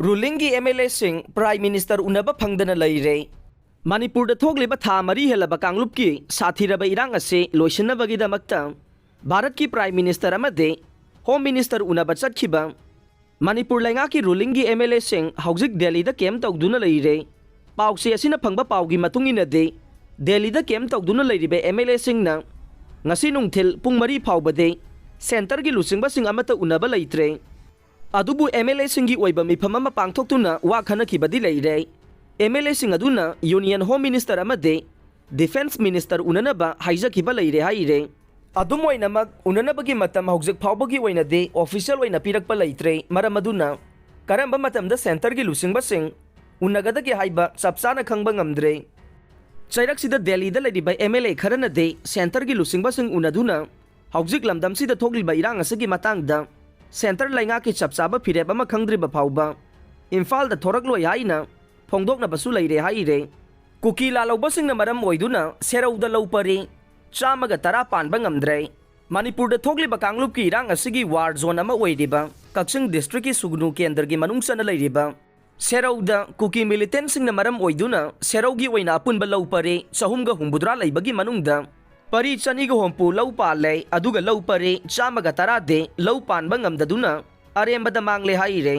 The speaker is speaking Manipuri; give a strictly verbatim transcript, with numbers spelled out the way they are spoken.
ꯔꯨꯂꯤꯡꯒꯤ ꯑꯦꯝ ꯑꯦꯜ ꯑꯦꯁꯤꯡ ꯄ꯭ꯔꯥꯏꯝ ꯃꯤꯅꯤꯁꯇꯔ ꯎꯅꯕ ꯐꯪꯗꯅ ꯂꯩꯔꯦ꯫ ꯃꯅꯤꯄꯨꯔꯗ ꯊꯣꯛꯂꯤꯕ ꯊꯥ ꯃꯔꯤ ꯍꯦꯜꯂꯕ ꯀꯥꯡꯂꯨꯞꯀꯤ ꯁꯥꯊꯤꯔꯕ ꯏꯔꯥꯡ ꯑꯁꯤ ꯂꯣꯏꯁꯤꯟꯅꯕꯒꯤꯗꯃꯛꯇ ꯚꯥꯔꯠꯀꯤ ꯄ꯭ꯔꯥꯏꯝ ꯃꯤꯅꯤꯁꯇꯔ ꯑꯃꯗꯤ ꯍꯣꯝ ꯃꯤꯅꯤꯁꯇꯔ ꯎꯅꯕ ꯆꯠꯈꯤꯕ ꯃꯅꯤꯄꯨꯔ ꯂꯩꯉꯥꯛꯀꯤ ꯔꯨꯂꯤꯡꯒꯤ ꯑꯦꯝ ꯑꯦꯜ ꯑꯦꯁꯤꯡ ꯍꯧꯖꯤꯛ ꯗꯦꯜꯂꯤꯗ ꯀꯦꯝꯞ ꯇꯧꯗꯨꯅ ꯂꯩꯔꯦ꯫ ꯄꯥꯎꯆꯦ ꯑꯁꯤꯅ ꯐꯪꯕ ꯄꯥꯎꯒꯤ ꯃꯇꯨꯡ ꯏꯟꯅꯗꯤ, ꯗꯦꯜꯂꯤꯗ ꯀꯦꯝꯞ ꯇꯧꯗꯨꯅ ꯂꯩꯔꯤꯕ ꯑꯦꯝ ꯑꯦꯜ ꯑꯦꯁꯤꯡꯅ ꯉꯁꯤ ꯅꯨꯡꯊꯤꯜ ꯄꯨꯡ ꯃꯔꯤ ꯐꯥꯎꯕꯗꯤ ꯁꯦꯟꯇꯔꯒꯤ ꯂꯨꯆꯤꯡꯕꯁꯤꯡ ꯑꯃꯠꯇ ꯎꯅꯕ ꯂꯩꯇ꯭ꯔꯦ꯫ ꯑꯗꯨꯕꯨ ꯑꯦꯝ ꯑꯦꯜ ꯑꯦꯁꯤꯡꯒꯤ ꯑꯣꯏꯕ ꯃꯤꯐꯝ ꯑꯃ ꯄꯥꯡꯊꯣꯛꯇꯨꯅ ꯋꯥ ꯈꯟꯅꯈꯤꯕꯗꯤ ꯂꯩꯔꯦ꯫ ꯑꯦꯝ ꯑꯦꯜ ꯑꯦꯁꯤꯡ ꯑꯗꯨꯅ ꯌꯨꯅꯤꯌꯟ ꯍꯣꯝ ꯃꯤꯅꯤꯁꯇꯔ ꯑꯃꯗꯤ ꯗꯤꯐꯦꯟꯁ ꯃꯤꯅꯤꯁꯇꯔ ꯎꯅꯅꯕ ꯍꯥꯏꯖꯈꯤꯕ ꯂꯩꯔꯦ ꯍꯥꯏꯔꯦ꯫ ꯑꯗꯨꯝ ꯑꯣꯏꯅꯃꯛ, ꯎꯅꯅꯕꯒꯤ ꯃꯇꯝ ꯍꯧꯖꯤꯛ ꯐꯥꯎꯕꯒꯤ ꯑꯣꯏꯅꯗꯤ ꯑꯣꯐꯤꯁꯤꯌꯦꯜ ꯑꯣꯏꯅ ꯄꯤꯔꯛꯄ ꯂꯩꯇ꯭ꯔꯦ꯫ ꯃꯔꯝ ꯑꯗꯨꯅ ꯀꯔꯝꯕ ꯃꯇꯝꯗ ꯁꯦꯟꯇꯔꯒꯤ ꯂꯨꯆꯤꯡꯕꯁꯤꯡ ꯎꯅꯒꯗꯒꯦ ꯍꯥꯏꯕ ꯆꯞ ꯆꯥꯅ ꯈꯪꯕ ꯉꯝꯗ꯭ꯔꯦ꯫ ꯆꯩꯔꯛꯁꯤꯗ ꯗꯦꯜꯂꯤꯗ ꯂꯩꯔꯤꯕ ꯑꯦꯝ ꯑꯦꯜ ꯑꯦ ꯈꯔꯅꯗꯤ ꯁꯦꯟꯇꯔꯒꯤ ꯂꯨꯆꯤꯡꯕꯁꯤꯡ ꯎꯅꯗꯨꯅ ꯍꯧꯖꯤꯛ ꯂꯝꯗꯝꯁꯤꯗ ꯊꯣꯛꯂꯤꯕ ꯏꯔꯥꯡ ꯑꯁꯤꯒꯤ ꯃꯇꯥꯡꯗ ꯁꯦꯟꯇꯔ ꯂꯩꯉꯥꯛꯀꯤ ꯆꯞ ꯆꯥꯕ ꯐꯤꯔꯦꯞ ꯑꯃ ꯈꯪꯗ꯭ꯔꯤꯕ ꯐꯥꯎꯕ ꯏꯝꯐꯥꯜꯗ ꯊꯣꯔꯛꯂꯣꯏ ꯍꯥꯏꯅ ꯐꯣꯡꯗꯣꯛꯅꯕꯁꯨ ꯂꯩꯔꯦ ꯍꯥꯏꯔꯦ꯫ ꯀꯨꯀꯤ ꯂꯥꯜꯍꯧꯕꯁꯤꯡꯅ ꯃꯔꯝ ꯑꯣꯏꯗꯨꯅ ꯁꯦꯔꯧꯗ ꯂꯧ ꯄꯔꯤ ꯆꯥꯝꯃꯒ ꯇꯔꯥ ꯄꯥꯟꯕ ꯉꯝꯗ꯭ꯔꯦ꯫ ꯃꯅꯤꯄꯨꯔꯗ ꯊꯣꯛꯂꯤꯕ ꯀꯥꯡꯂꯨꯞꯀꯤ ꯏꯔꯥꯡ ꯑꯁꯤꯒꯤ ꯋꯥꯔ ꯖꯣꯟ ꯑꯃ ꯑꯣꯏꯔꯤꯕ ꯀꯛꯆꯤꯡ ꯗꯤꯁꯇ꯭ꯔꯤꯛꯀꯤ ꯁꯨꯒꯅꯨ ꯀꯦꯟꯗ꯭ꯔꯒꯤ ꯃꯅꯨꯡ ꯆꯟꯅ ꯂꯩꯔꯤꯕ ꯁꯦꯔꯧꯗ ꯀꯨꯀꯤ ꯃꯤꯂꯤꯇꯦꯟꯁꯤꯡꯅ ꯃꯔꯝ ꯑꯣꯏꯗꯨꯅ ꯁꯦꯔꯧꯒꯤ ꯑꯣꯏꯅ ꯑꯄꯨꯟꯕ ꯂꯧ ꯄꯔꯤ ꯆꯍꯨꯝꯒ ꯍꯨꯝꯐꯨꯇꯔꯥ ꯂꯩꯕꯒꯤ ꯃꯅꯨꯡꯗ ꯄꯔꯤ ꯆꯅꯤꯒ ꯍꯨꯝꯐꯨ ꯂꯧ ꯄꯥꯜꯂꯦ, ꯑꯗꯨꯒ ꯂꯧ ꯄꯔꯤ ꯆꯥꯝꯃꯒ ꯇꯔꯥꯗꯤ ꯂꯧ ꯄꯥꯟꯕ ꯉꯝꯗꯗꯨꯅ ꯑꯔꯦꯝꯕꯗ ꯃꯥꯡꯂꯦ ꯍꯥꯏꯔꯦ꯫